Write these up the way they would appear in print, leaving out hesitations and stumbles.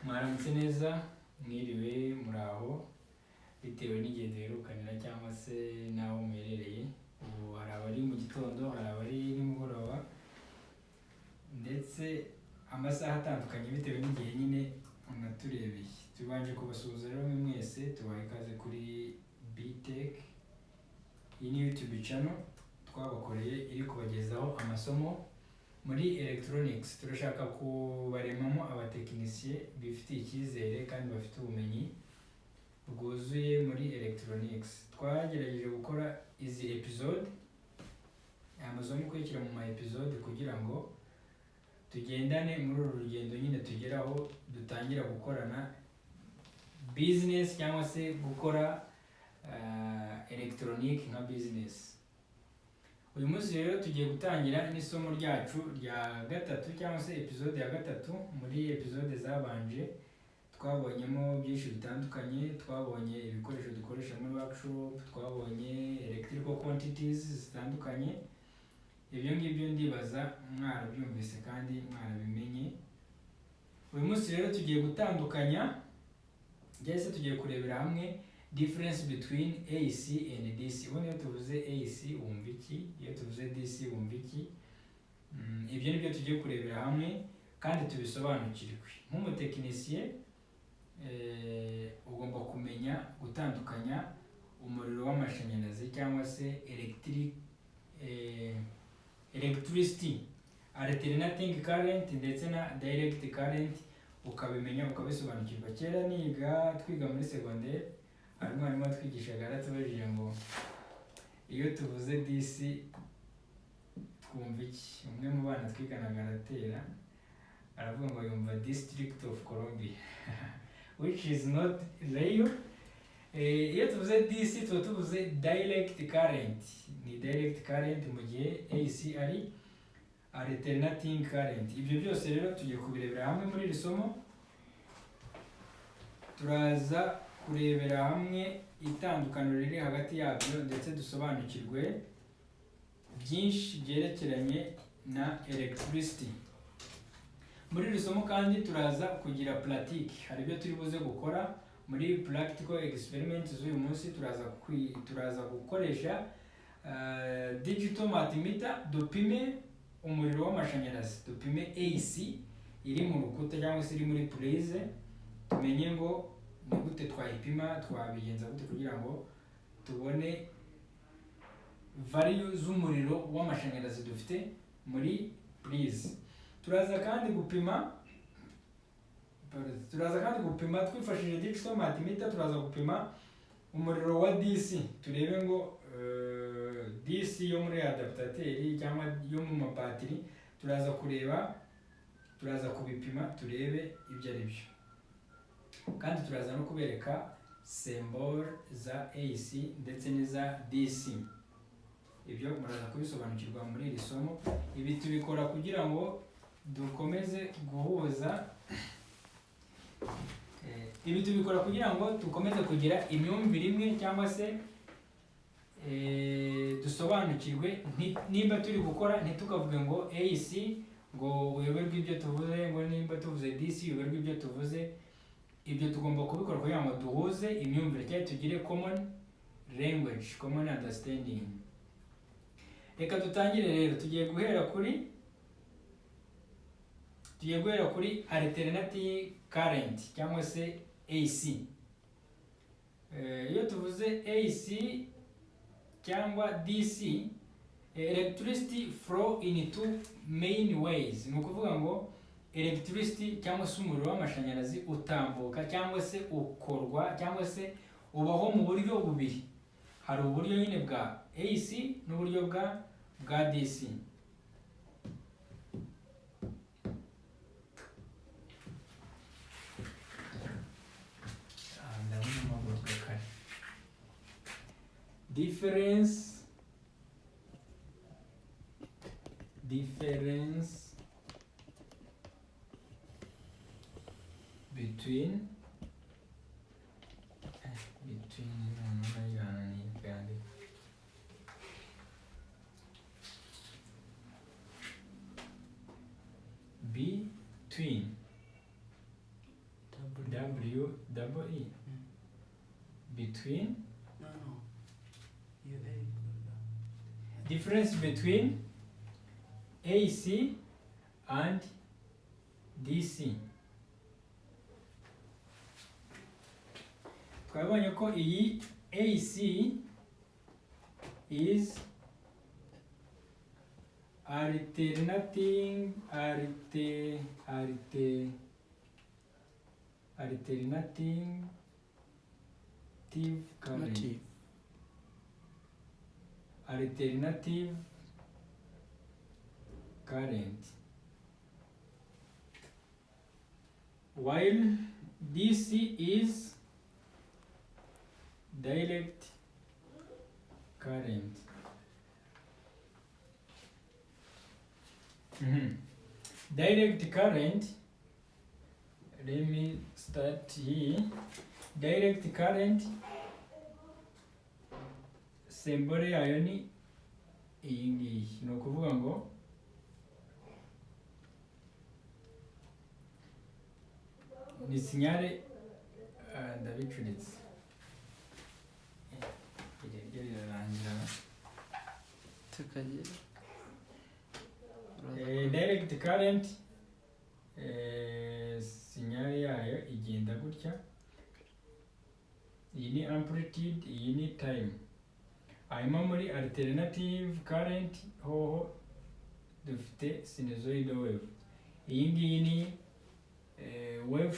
Mwaramutse neza, mwiriwe, muraho, bitewe n'igihe duherukanira cyangwa se n'aho muherereye. Ubu hari abari mu gitondo, hari abari nimugoroba, ndetse amasaha atandukanye bitewe n'igihe nyine unaturebeye. Tubanje kubasuhuza rero mwe mwese, tubaha ikaze kuri BTech. Iyi ni YouTube channel twabakoreye iri kubagezaho amasomo muri electronics. Turashaka kubaremamo abatekinisiye bifitiye icyizere kandi bafite ubumenyi bwuzuye muri electronics. Twagerageje gukora izi episode, aya masomo ikurikira mu ma episode, kugira ngo tugendane muri uru rugendo nyine tugeraho dutangira gukorana business cyangwa se gukora electronic nka business. Uyu munsi rero tugiye gutangira n'isomo ryacu rya gatatu cyangwa se episode ya gatatu. Muri episode zabanje twabonyemo byinshi bitandukanye: twabonye ibikoresho dukoresha muri workshop, twabonye electrical quantities zitandukanye. Ibyo ngibyo ndibaza mwarabyumvise kandi mwarabimenye. Uyu munsi rero tugiye gutandukanya cyangwa se tugiye kurebera hamwe difference between AC and DC. Ubundi iyo tuvuze AC wumva iki? Iyo tuvuze DC wumva iki? Ibyo nibyo tugiye kurebera hamwe kandi tubisobanukirwe. Nk'umutekinisiye ugomba kumenya gutandukanya umuriro w'amashanyarazi cyangwa se electricity, alternating current ndetse na direct current, ukabimenya, ukabisobanukirwa. Kera niga, twiga muri segonderi, hari umwarimu watwigishaga, yaratubajije ngo iyo tuvuze DC twumva iki? Umwe mu bana twiganaga aratera aravuga ngo yumva District of Columbia, which is not real. Iyo tuvuze DC tuba tuvuze direct current, ni direct current, mu gihe AC ari alternating current. Ibyo byose rero tugiye kubirebera hamwe muri iri somo. Turaza kurebera hamwe itandukaniro riri hagati yabyo, ndetse dusobanukirwe byinshi byerekeranye na electricity. Muri iri somo kandi turaza kugira pratique, hari ibyo turi buze gukora muri practical experiment z'uyu munsi. Turaza gukoresha digital multimeter, dupime umuriro w'amashanyarazi, dupime AC iri mu rukuta cyangwa se iri muri prise, tumenye ngo ni gute twayipima, twabigenza gute kugira ngo tubone value z'umuriro w'amashanyarazi dufite muri prise. Turaza kandi gupima twifashishije digital multimeter, turaza gupima umuriro wa DC, turebe ngo DC yo muri adaptateur cyangwa yo mu mabatiri, turaza kureba, turaza kubipima turebe ibyo ari byo. Kandi turaza no kubereka symbol za AC ndetse n'iza DC. Ibyo muraza kubisobanukirwa muri iri somo. Ibi tubikora kugira ngo dukomeze guhuza, ibi tubikora kugira ngo dukomeze kugira imyumvire imwe cyangwa se dusobanukirwe. Nimba turi gukora, ntitukavuge ngo AC ngo uyoberwe ibyo tuvuze, ngo nimba tuvuze DC uyoberwe ibyo tuvuze. Ibyo tugomba kubikora kugira ngo duhuze imyumvire cyangwa tugire common language, common understanding. Reka dutangire rero. Tugiye guhera kuri alternative current cyangwa se AC. Iyo tuvuze AC cyangwa DC, electricity flow in two main ways. Ni ukuvuga ngo electricity cyangwa se umuriro w'amashanyarazi utambuka cyangwa se ukorwa cyangwa se ubaho mu buryo bubiri. Hari uburyo nyine bwa AC n'uburyo bwa DC. Ah, ndabona mpaguruka kare. Difference between, noneho nayo kuyandika, between. W double E between No. U A. Difference between AC and DC. Twabonye ko iyi AC is alternating alternative current. Native. Alternative current, while DC is direct current. Direct current, let me start here. Direct current symbol yayo ni iyi ngiyi. Ni ukuvuga ngo ni signal, ndabicuritse. Iri ryo rirarangira. Tukagira. Direct current, signal yayo igenda gutya. Iyi ni amplitude, iyi ni time. Hanyuma muri alternative current hoho dufite sinusoidal wave. Iyi ngiyi ni wave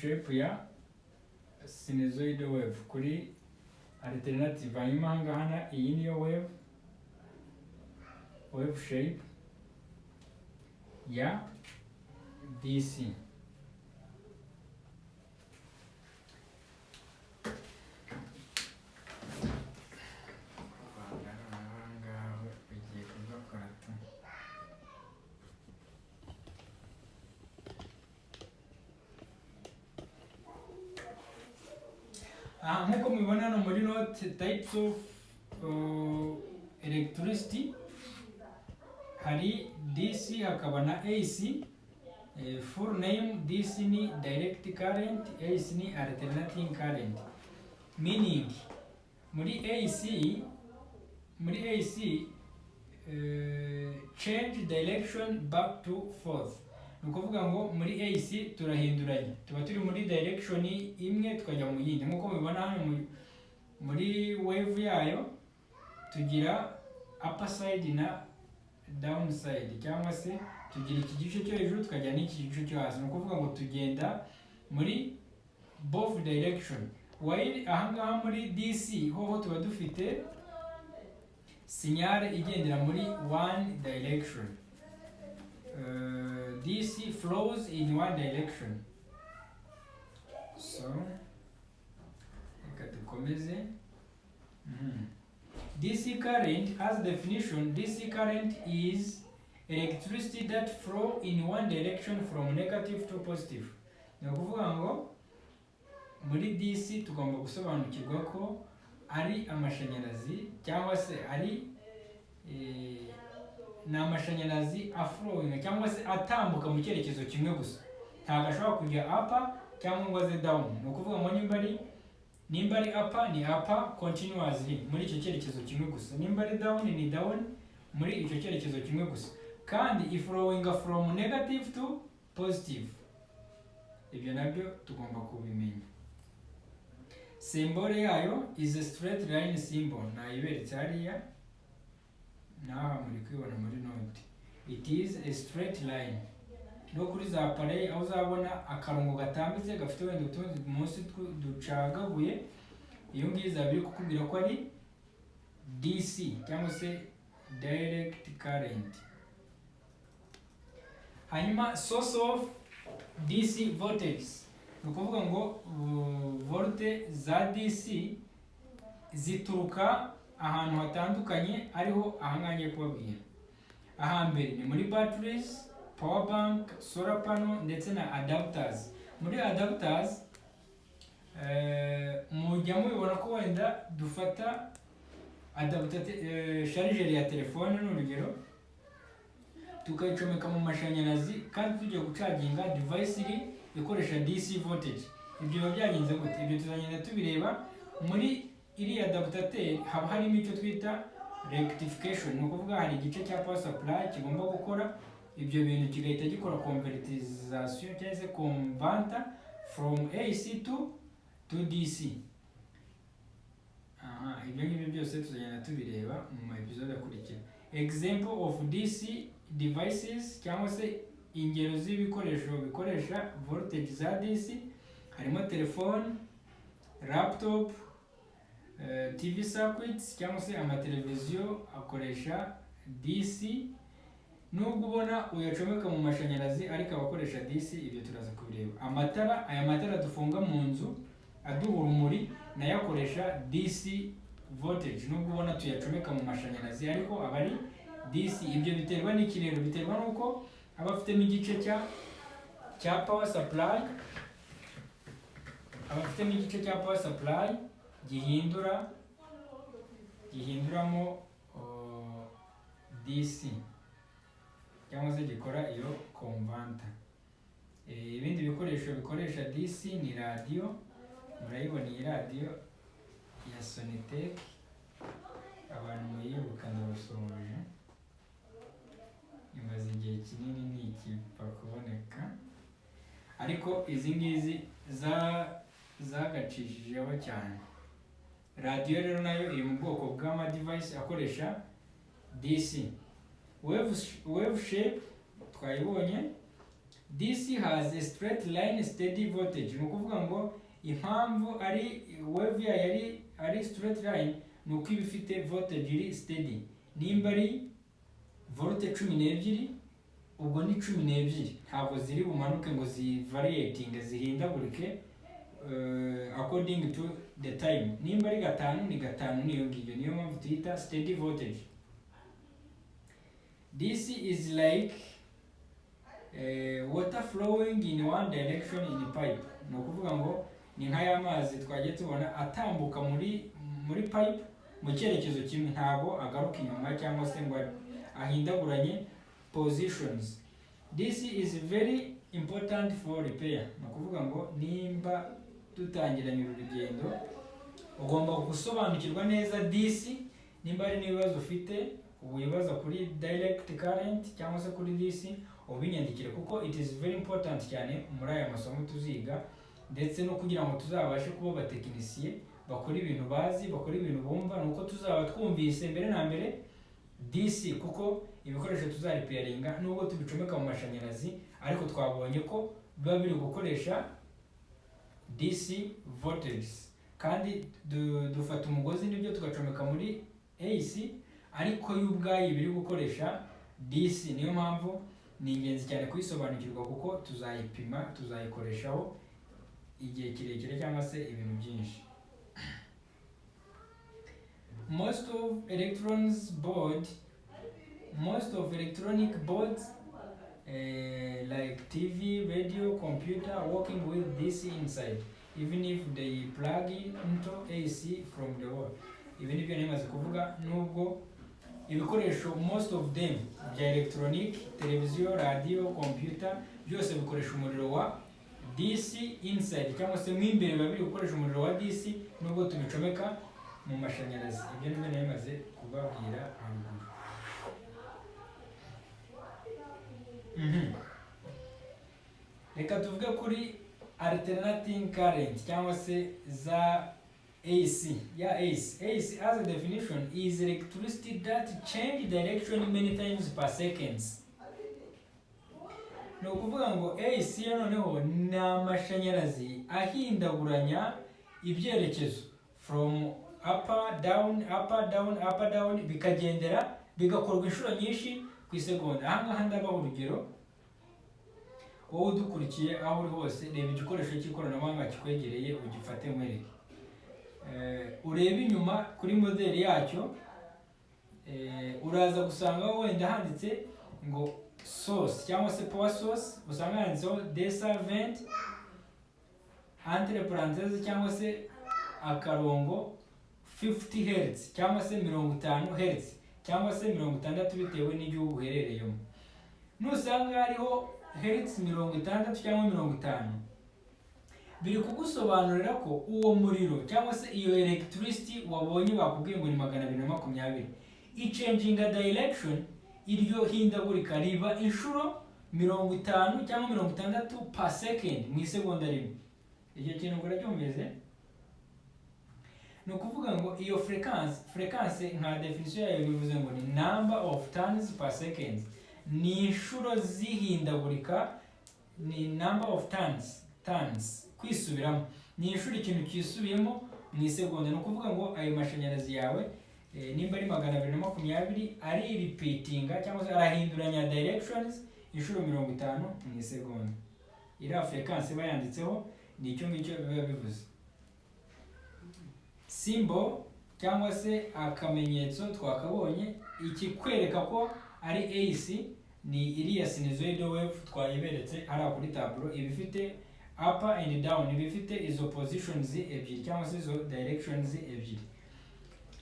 shape ya sinusoidal wave kuri alternative. Hanyuma aha ngaha iyi niyo wave shape ya DC. Aha ngaha ugiye kugakora tu. Aha nk'uko mubibona hano muri note, types of electricity, hari DC hakaba na AC. Full name, DC ni direct current, AC ni alternating current. Meaning muri AC change direction back to forth. Ni ukuvuga ngo muri AC turahinduranya, tuba turi muri direction imwe tukajya mu yindi. Nk'uko mubibona hano muri wave yayo tugira upper side na down side, cyangwa se tugira iki gice cyo hejuru tukajya n'iki gice cyo hasi. Ni ukuvuga ngo tugenda muri both direction, while ahangaha muri DC hoho tuba dufite signal igendera muri one direction. DC flows in one direction. So reka dukomeze. DC current, as definition, DC current is electricity that flow in one direction from negative to positive. Ni ukuvuga ngo muri DC tugomba gusobanukirwa ko ari amashanyarazi, cyangwa se ari ni amashanyarazi aflowinga cyangwa se atambuka mu cyerekezo kimwe gusa, ntabwo ashobora kujya up cyangwa ngo aze down. Ni ukuvuga ngo nimba ari up ni up continuously muri icyo cyerekezo kimwe gusa, nimba ari down ni down muri icyo cyerekezo kimwe gusa, kandi iflowinga from negative to positive. Ibyo nabyo tugomba kubimenya. Symbol yayo is a straight line symbol, nayiberetse hariya naha muri kwibona muri note. It is a straight line. No kuri za appareil aho uzabona akarongo gatambitse gafite wenda utundi munsi ducagaguye, iyo ngiyo izaba iri kukubwira ko ari DC cyangwa se direct current. Hanyuma source of DC voltage, ni ukuvuga ngo volt za DC zituruka ahantu hatandukanye, ariho ahangaha ngiye kubabwira. Ahambere ni muri batteries, power bank, solar panel ndetse na adapters. Muri adapters, mujya mubibona ko wenda dufata Adaptateur, chargeur ya telefone ni urugero, tukayicomeka mu mashanyarazi kandi tugiye gucaginga device iri ikoresha DC voltage. Ibyo biba byagenze gute? Ibyo tuzagenda tubireba. Muri iriya adaptateur haba harimo icyo twita rectification, ni ukuvuga hari igice cya power supply kigomba gukora ibyo bintu, kigahita gikora convertisation cyangwa se converter from AC to DC. Aha, ibyo ngibyo byose tuzagenda tubireba mu ma episode akurikira. Example of DC devices, cyangwa se ingero z'ibikoresho bikoresha voltage za DC, harimo telefone, laptop, TV circuits cyangwa se amateleviziyo akoresha DC, nubwo ubona uyacomeka mu mashanyarazi ariko aba akoresha DC. Ibyo turaza kubireba. Amatara, aya matara dufunga mu nzu aduha urumuri, nayo akoresha DC voltage, nubwo ubona tuyacomeka mu mashanyarazi ariko aba ari DC. Ibyo biterwa n'iki rero? Biterwa n'uko aba afitemo igice cya power supply, aba afitemo igice cya power supply gihinduramo DC cyangwa se gikora iyo converter. Ibindi bikoresho bikoresha DC ni radiyo. Murayibona iyi radiyo ya Sonitec, abantu muyibuka ndabasuhuje, imaze igihe kinini ntikipfa kuboneka, ariko izi ngizi zagacishijeho cyane. Radiyo rero nayo iri mu bwoko bw'ama device akoresha DC. Wave shape twayibonye. DC has a straight line steady voltage, ni ukuvuga ngo impamvu ari wave yayo ari straight line ni uko iba ifite voltage iri steady. Nimba ari volt 12, ubwo ni 12, ntabwo ziri bumanuke ngo zivariatinge, zihindagurike according to the time. Nimba ari 5 ni 5, niyo ngiyo. Niyo mpamvu tuyita steady voltage. DC is like water flowing in one direction in a pipe, ni ukuvuga ngo ni nka ya mazi twagiye tubona atambuka muri pipe mu cyerekezo kimwe, ntabwo agaruka inyuma cyangwa se ngo ahindaguranye positions. This is very important for repair, ni ukuvuga ngo nimba dutangiranye uru rugendo ugomba gusobanukirwa neza DC. Nimba hari n'ibibazo ufite wibaza kuri direct current cyangwa se kuri DC, ubinyandikire, kuko it is very important cyane muri aya masomo tuziga, ndetse no kugira ngo tuzabashe kuba abatekinisiye bakora ibintu bazi, bakora ibintu bumva, ni uko tuzaba twumvise mbere na mbere DC, kuko ibikoresho tuzarepairinga nubwo tubicomeka mu mashanyarazi ariko twabonye ko biba biri gukoresha DC voltage, kandi dufata umugozi nibyo tugacomeka muri AC, ariko yo ubwayo iba iri gukoresha DC. Niyo mpamvu ni ingenzi cyane kuyisobanukirwa, kuko tuzayipima, tuzayikoreshaho igihe kirekire cyangwa se ibintu byinshi. Most of electronic boards, like TV, radio, computer, working with DC inside, even if they plug into AC from the wall. Ibi nibyo nari kuvuga. Nubwo ibikoresho most of them bya electronic, televiziyo, radio, computer, byose bikoresha umuriro wa DC inside, cyangwa se mo imbere biba biri gukoresha umuriro wa DC nubwo tubicomeka mu mashanyarazi. Ibyo nibyo nari maze kubabwira haruguru. Reka tuvuge kuri alternating current cyangwa se za AC ya AC. AC as a definition is electricity that change direction many times per seconds. Ni ukuvuga ngo AC yo noneho ni amashanyarazi ahindaguranya ibyerekezo from upper down, upper down, upper down, bikagendera bigakorwa inshuro nyinshi ku isegonda. Aha ngaha ndabaha urugero. Wowe udukurikiye aho uri hose, reba igikoresho cy'ikoranabuhanga kikwegereye, ugifate nkwereke. Urebe inyuma kuri modeli yacyo, uraza gusanga wenda handitse ngo source cyangwa se power source, usanga handitseho 220 entre parenthèse cyangwa se akarongo 50 hertz cyangwa se 50 hertz cyangwa se 60, bitewe n'igihugu uherereyemo. Nusanga hariho hertz 60 cyangwa 50, biri kugusobanurira ko uwo muriro cyangwa se iyo electricity wabonye bakubwiye ngo ni 220, ichanginga direction. Iryo hindagurika riba inshuro 50 cyangwa 60 per second, mu isegonda rimwe. Icyo kintu ngo uracyumvise? Ni ukuvuga ngo iyo fréquence nka definition yayo bivuze ngo ni number of turns per second, ni inshuro zihindagurika, ni number of turns, kwisubiramo, ni inshuro ikintu cyisubiyemo mu isegonda. Ni ukuvuga ngo ayo mashanyarazi yawe, nimba ari 220, ari repeatinga cyangwa se arahinduranya directions inshuro 50 mu isegonda. Iriya fréquence iba yanditseho ni icyo ngicyo biba bivuze. Symbol cyangwa se akamenyetso twakabonye. Ikikwereka ko ari AC ni iriya sinusoidal wave twayiberetse hariya kuri tableau, iba ifite up and down, iba ifite izo positions ebyiri cyangwa se izo directions ebyiri.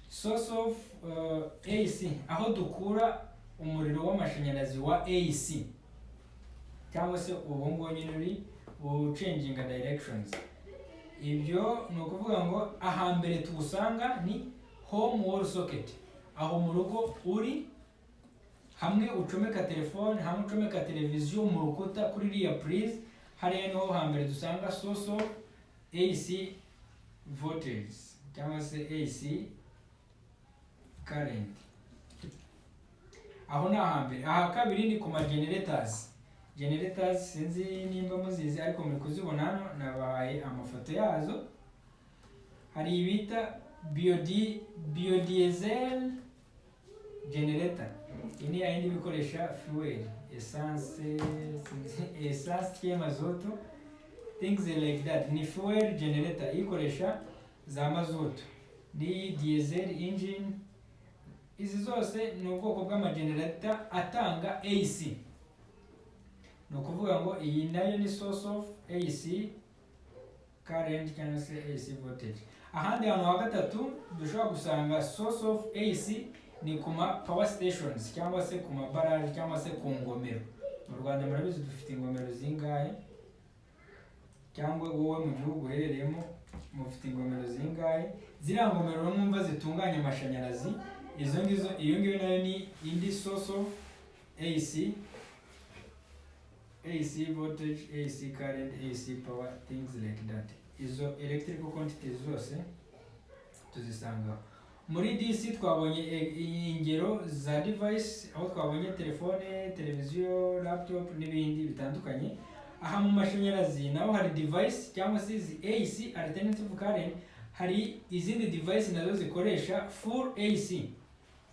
Source of AC, aho dukura umuriro w'amashanyarazi wa AC cyangwa se ubu ngubu nyine uri uchanginga directions, ibyo ni ukuvuga ngo ahambere tuwusanga ni home wall socket, aho mu rugo uri, hamwe ucomeka telefone, hamwe ucomeka televiziyo mu rukuta kuri iriya prise, hariya niho hambere dusanga source of AC voltage cyangwa se AC current. Aho ni ahambere. Aha kabiri ni ku ma generators. Generators sinzi nimba muzizi, ariko muri kuzibona hano, nabahaye amafoto yazo. Hari ibita biodiesel generator, iyi ni yayindi bikoresha fuel, essence, sinzi, essence cyangwa mazutu, things like that. Ni fuel generator ikoresha za mazutu, ni diesel engine. Izi zose ni ubwoko bw'amagenerator atanga AC. Ni ukuvuga ngo iyi nayo ni source of AC current cyangwa se AC voltage. Ahandi hantu ha gatatu dushobora gusanga source of AC ni ku ma power stations cyangwa se ku ma barrage cyangwa se ku ngomero. Mu Rwanda murabizi dufite ingomero zingahe? Cyangwa wowe mu gihugu uherereyemo mufite ingomero zingahe? Ziriya ngomero mwumva zitunganya amashanyarazi, izo ngizo, iyo ngiyo nayo ni indi source of AC voltage, AC current, AC power, things like that. Izo electrical quantities zose tuzisangaho. Muri DC twabonye ingero za device, aho twabonye telefone, televiziyo, laptop n'ibindi bitandukanye. Aha mu mashanyarazi naho hari device cyangwa se izi AC, alternative current. Hari izindi device nazo zikoresha full AC,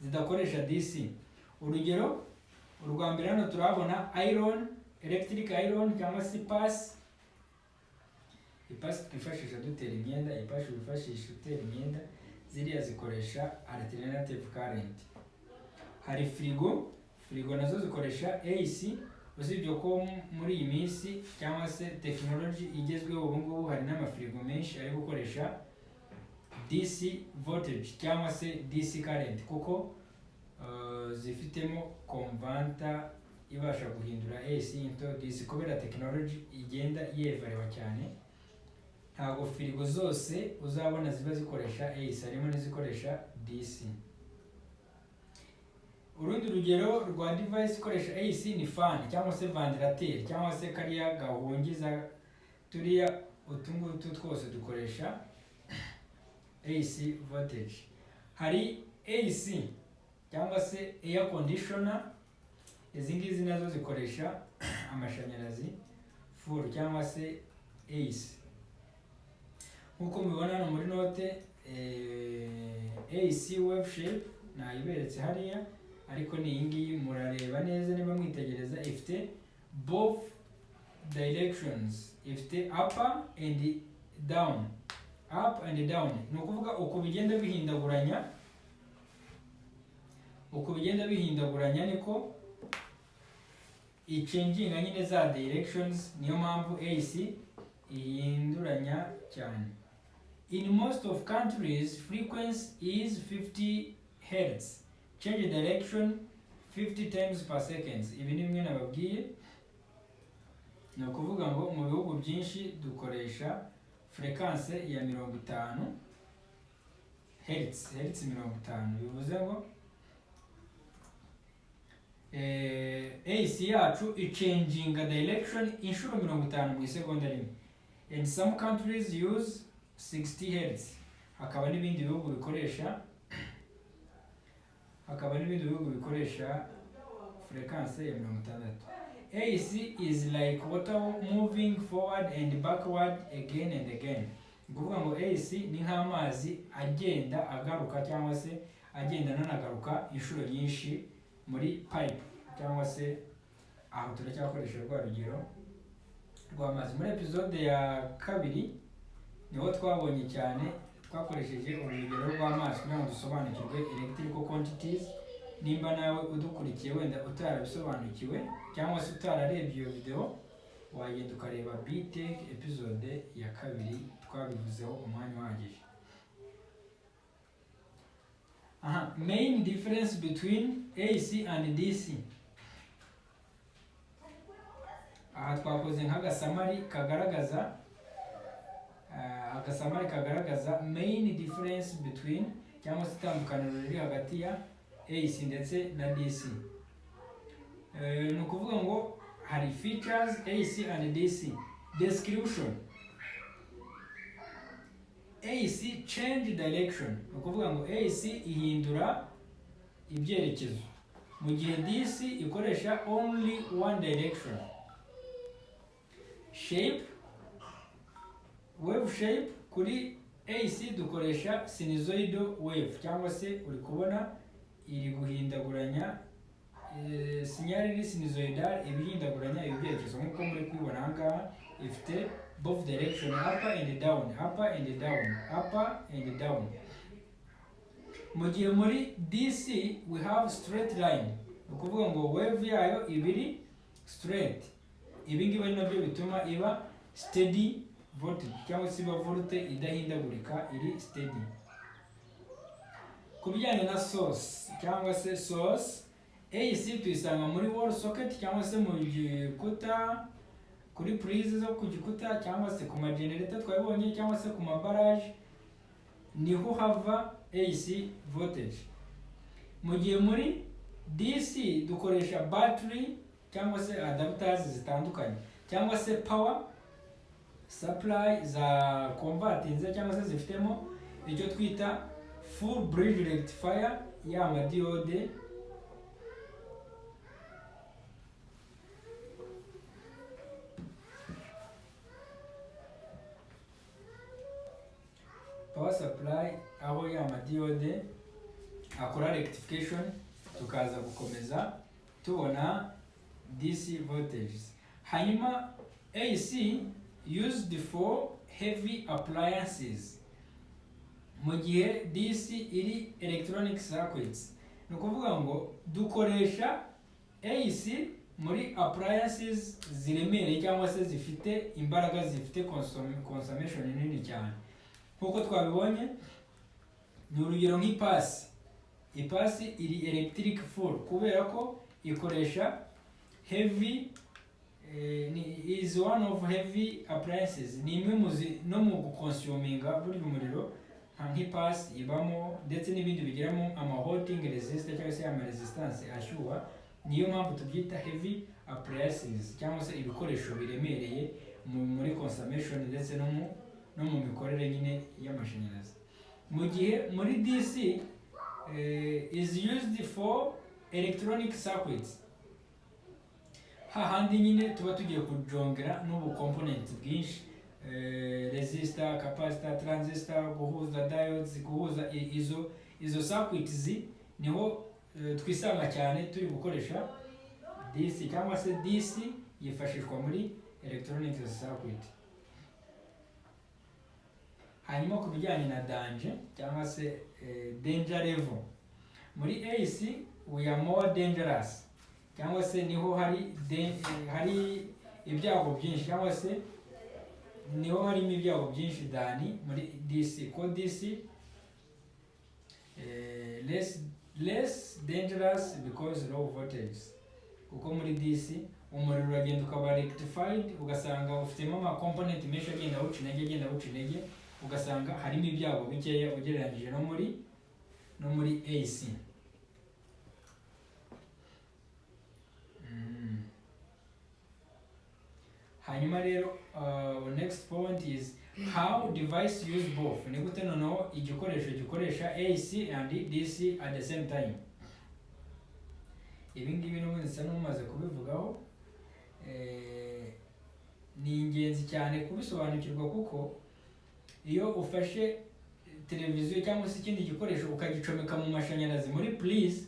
zidakoresha DC. Urugero urwa mbere hano turahabona iron, electric iron cyangwa se ipasi. Ipasi twifashisha dutera imyenda, ipasi wifashisha utera imyenda, ziriya zikoresha alternative current. Hari firigo, firigo nazo zikoresha AC, usibye ko muri iyi minsi cyangwa se tekinoloji igezweho ubu ngubu hari n'amafirigo menshi ari gukoresha DC voltage cyangwa se DC current, kuko zifitemo converter ibasha guhindura AC into DC. Kubera tekinoloji igenda yevarewa cyane, ntabwo firigo zose uzabona ziba zikoresha AC, harimo n'izikoresha DC. Urundi rugero rwa device ikoresha AC ni fan cyangwa se ventilateur cyangwa se kariya gahungiza, turiya utu ngutu twose dukoresha AC voltage. Hari AC cyangwa se air conditioner, izi ngizi nazo zikoresha amashanyarazi full cyangwa se AC. Nk'uko mubibona hano muri note, AC wave shape nayiberetse hariya, ariko ni iyi ngiyi. Murareba neza niba mwitegereza, ifite both directions, ifite upper and down, up and down. Ni ukuvuga uko bigenda bihindaguranya, uko bigenda bihindaguranya niko ichanginga nyine za directions. Niyo mpamvu AC ihinduranya cyane. In most of countries, frequency is 50 hertz, change direction 50 times per second. Ibi ni bimwe nababwiye. Ni ukuvuga ngo mu bihugu byinshi dukoresha fréquence ya 50 hertz, hertz 50. Bivuze ngo AC yacu ichanginga direction inshuro 50 mu isegonda rimwe. And some countries use 60 hertz. Hakaba n'ibindi bihugu bikoresha fréquence ya 60. AC is like water moving forward and backward again and again. Ni ukuvuga ngo AC ni nk'amazi agenda agaruka cyangwa se agenda ananagaruka inshuro nyinshi muri pipe, cyangwa se aho turacyakoresha rwa rugero rw'amazi. Muri episode ya kabiri niho twabonye cyane, twakoresheje urugero rw'amazi kugira ngo dusobanukirwe electrical quantities. Nimba nawe udukurikiye wenda utarabisobanukiwe cyangwa se utararebye iyo video, wagenda ukareba BTech episode ya kabiri, twabivuzeho umwanya uhagije. Aha, main difference between AC and DC. Aha twakoze nk'agasummary kagaragaza agasummary kagaragaza main difference between, cyangwa se itandukaniro riri hagati ya AC ndetse na DC. Ni ukuvuga ngo hari features AC and DC. Description: AC change direction, ni ukuvuga ngo AC ihindura ibyerekezo, mu gihe DC ikoresha only one direction. Shape, wave shape: kuri AC dukoresha sinusoidal wave, cyangwa se uri kubona iri guhindaguranya, signal iri sinusoidal, ibihindaguranya ibi byerekezo nk'uko muri kubibona aha ngaha. Ifite both direction, up and down, up and down, up and down. Mu gihe muri DC we have straight line, ni ukuvuga ngo wave yayo ibiri straight. Ibi ngibi ari nabyo bituma iba steady voltage, cyangwa se iba volt idahindagurika, iri steady. Ku bijyanye na source, cyangwa se source, AC tuyisanga muri wall socket, cyangwa se mu gikuta, kuri prise zo ku gikuta, cyangwa se ku magenerator twabibonye, cyangwa se ku mabaraje, niho hava AC voltage. Mu gihe muri DC dukoresha battery, cyangwa se adapters zitandukanye, cyangwa se power supply za convertinze, cyangwa se zifitemo icyo twita full bridge rectifier, ya madiode power supply, aho ya madiode akora rectification, tukaza gukomeza tubona DC voltages. Hanyuma AC used for heavy appliances, mu gihe DC iri electronic circuits. Ni ukuvuga ngo dukoresha AC muri appliances ziremereye, cyangwa se zifite imbaraga, zifite consumption nini cyane. Nk'uko twabibonye, ni urugero nk'ipasi. Ipasi iri electric full kubera ko ikoresha heavy, ni is one of heavy appliances, ni imwe mu no mu guconsuminga burya umuriro, nk'ipasi ibamo ndetse n'ibindi bigiramo ama heating resistor, cyangwa se ama resistance ashyuha. Niyo mpamvu tubyita heavy appliances, cyangwa se ibikoresho biremereye muri consumption ndetse no mu mikorere nyine y'amashanyarazi. Mu gihe muri DC is used for electronic circuits, hahandi nyine tuba tugiye kujongera n'ubu component bwinshi, resistor, capacitor, transistor, guhuza diodes, guhuza izo circuits, niho twisanga cyane turi gukoresha DC, cyangwa se DC yifashishwa muri electronic circuit. Hanyuma ku bijyanye na danger, cyangwa se danger level, muri AC we are more dangerous, cyangwa se niho hari ibyago byinshi, cyangwa se Niho harimo ibyago byinshi than muri DC, ko DC less dangerous because low voltage, kuko muri DC umuriro uragenda ukaba rectified, ugasanga ufitemo ama component menshi agenda awuca intege, agenda awuca intege, ugasanga harimo ibyago bikeya ugereranyije no muri AC. Hanyuma rero, next point is how device use both. Ni gute noneho igikoresho gikoresha AC and DC at the same time? Ibi ngibi n'ubundi nsa n'umaze kubivugaho. Ni ingenzi cyane kubisobanukirwa, kuko iyo ufashe televiziyo cyangwa se ikindi gikoresho ukagicomeka mu mashanyarazi muri prise,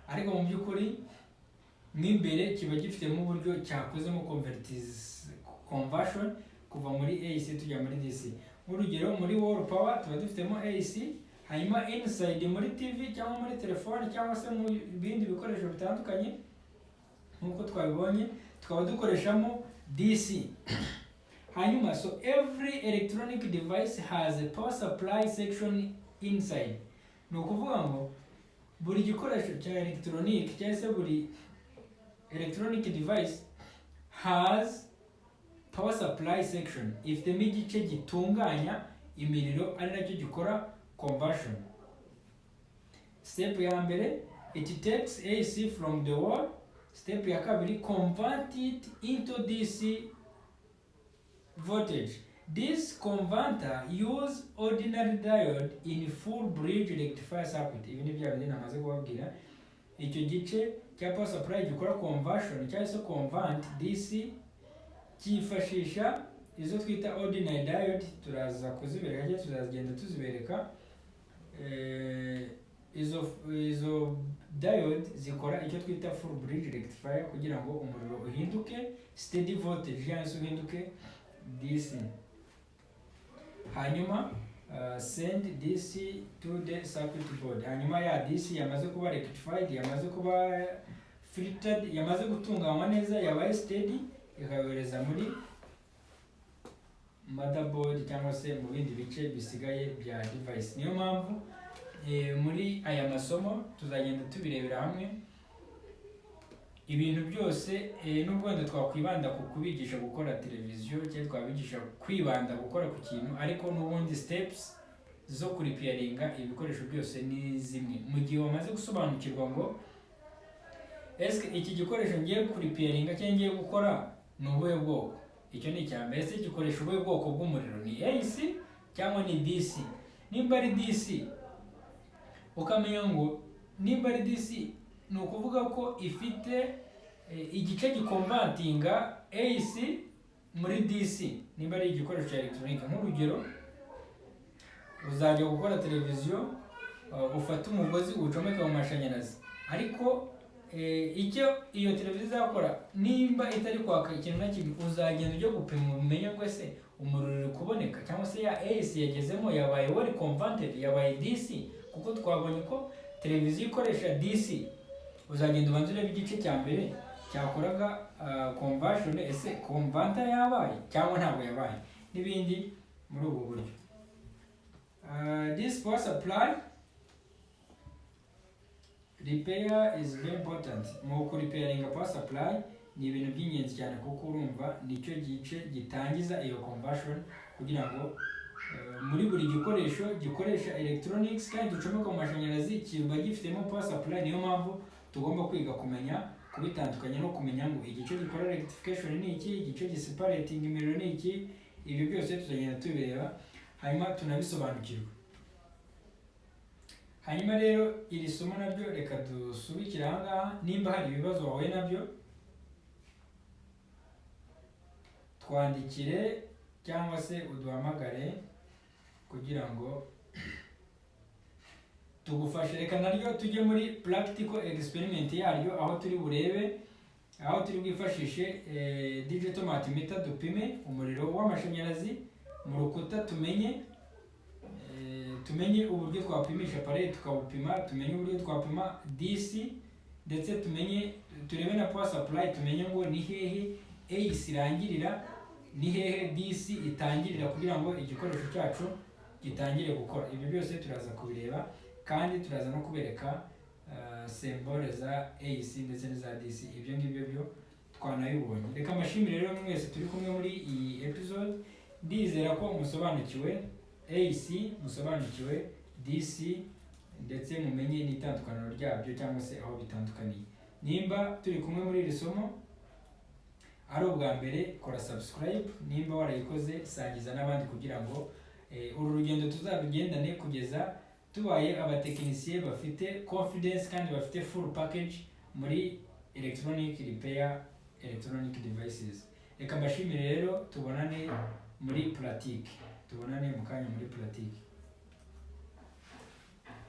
ariko mu by'ukuri mo imbere kiba gifitemo uburyo cyakozemo conversion kuva muri AC tujya muri DC. Nk'urugero, muri wall power tuba dufitemo AC, hanyuma inside muri TV cyangwa muri telefone cyangwa se mu bindi bikoresho bitandukanye nk'uko twabibonye, tukaba dukoreshamo DC. Hanyuma, so every electronic device has a power supply section inside. Ni ukuvuga ngo buri gikoresho cya electronic cyangwa se buri electronic device has power supply section, ifitemo igice gitunganya imiriro ari nacyo gikora conversion. Step ya mbere, it takes AC from the wall. Step ya kabiri, convert it into DC voltage. This converter use ordinary diode in full bridge rectifier circuit. Ibi ni bya bindi namaze kubabwira. Icyo gice cya power supply gikora conversion cyangwa se convert DC cyifashisha izo twita ordinary diode. Turaza kuzibereka cyangwa tuzagenda tuzibereka. Izo diode zikora icyo twita full bridge rectifier kugira ngo umuriro uhinduke steady voltage cyangwa se uhinduke DC. Hanyuma send DC to the circuit board. Hanyuma ya DC yamaze kuba rectified, yamaze kuba filtered, yamaze gutunganywa neza, yabaye steady, ikayohereza muri motherboard cyangwa se mu bindi bice bisigaye bya device. Niyo mpamvu muri aya masomo tuzagenda tubirebera hamwe ibintu byose. Nubwo wenda twakwibanda ku kubigisha gukora televiziyo cyangwa twabigisha kwibanda gukora ku kintu, ariko n'ubundi steps zo kurepairinga ibikoresho byose ni zimwe. Mu gihe wamaze gusobanukirwa ngo ese iki gikoresho ngiye kurepairinga cyangwa ngiye gukora ni ubuhe bwoko, icyo ni icya mbere. Ese gikoresha ubuhe bwoko bw'umuriro? Ni AC cyangwa ni DC? Nimba ari DC, ukamenya ngo nimba ari DC ni ukuvuga ko ifite igice giconvertinga AC muri DC, nimba ari igikoresho cya elegitoronike. Nk'urugero, uzajya gukora televiziyo, ufate umugozi uwucomeke mu mashanyarazi, ariko icyo iyo televiziyo izakora nimba itari kwaka ikintu na kimwe, uzagenda ujya gupima umenye ngo ese umuriro uri kuboneka cyangwa se ya AC yagezemo yabaye well converted, yabaye DC, kuko twabonye ko televiziyo ikoresha DC. Uzagenda ubanza urebe igice cya mbere cyakoraga conversion, ese converter yabaye cyangwa ntabwo yabaye, n'ibindi muri ubu buryo. This power supply repair is very important. Mu kurepairinga power supply ni ibintu by'ingenzi cyane, kuko urumva nicyo gice gitangiza iyo conversion kugira ngo muri buri gikoresho gikoresha electronics kandi ducomeka mu mashanyarazi kiba gifitemo power supply. Niyo mpamvu tugomba kwiga kumenya kubitandukanya no kumenya ngo igice gikora rectification ni iki, igice giseparating imiriro ni iki. Ibyo byose tuzagenda tubireba hanyuma tunabisobanukirwe. Hanyuma rero iri somo naryo reka dusubikire aha ngaha. Nimba hari ibibazo wahuye nabyo, twandikire cyangwa se uduhamagare kugira ngo tugufashe. Reka naryo tujye muri practical experiment yaryo, aho turi burebe, aho turi bwifashishe digital multimeter dupime umuriro w'amashanyarazi mu rukuta, tumenye uburyo twapimisha appareil tukawupima, tumenye uburyo twapima DC, ndetse tumenye, turebe na power supply, tumenye ngo ni hehe AC irangirira. Ni hehe DC itangirira kugira ngo igikoresho cyacu gitangire gukora? Ibyo byose turaza kubireba, kandi turaza no kubereka symbole za AC ndetse n'iza DC. Ibyo ngibyo byo twanabibonye. Reka mbashimire rero mwese turi kumwe muri iyi episode. Ndizera ko musobanukiwe AC, musobanukiwe DC, ndetse mumenye n'itandukaniro ryabyo cyangwa se aho bitandukaniye. Nimba turi kumwe muri iri somo ari ubwa mbere, kora subscribe. Nimba warayikoze, sangiza n'abandi kugira ngo uru rugendo tuzarugendane kugeza tubaye abatekinisiye bafite confidence kandi bafite full package muri electronic repair, electronic devices. Reka mbashimire rero, tubonane muri pratique, tubonane mu kanya muri pratique.